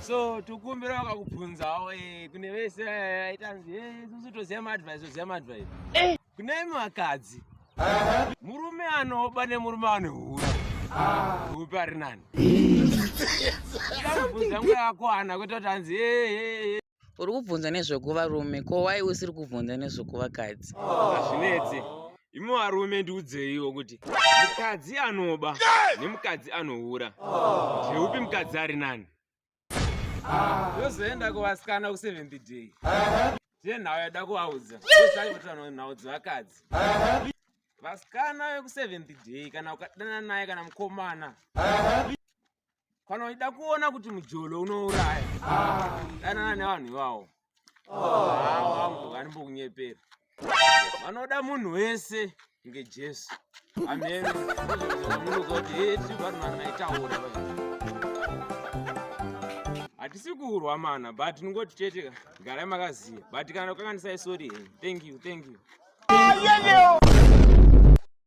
So tokumbira vakakubvunzawo kune vese aitanzi isusu toziva maadvice, toziva maadvice kune imi vakadzi. Murume anoba nemurume anohura, upi ari nani? Ndakubvunza nguva yakwana, kwete kuti hanzi Uri kubvunza nezvekuvarume, ko wai usiri kubvunza nezvekuvakadzi? Hazvinetse. Imi varume, ndiudzeiwo kuti mukadzi anoba nemukadzi anohura, ndeupi mukadzi ari nani? Yozoenda kuvasikana kuSeventh Day, tine nhau yada kuvaudza nhau dzevakadzi. Vasikana vekuSeventh Day, kana ukadanana naye kana mukomana, kana uchida kuona kuti mujolo unouraya, danana nevanhu ivavo. Wangu vanimbokunyepera, vanoda munhu wese nge Jesu. Ameno munozoti tirivanhu hatisi kurwa mana, but ningoti chete garai makaziva. But kana kukanganisai, sorry. Thank you, thank you.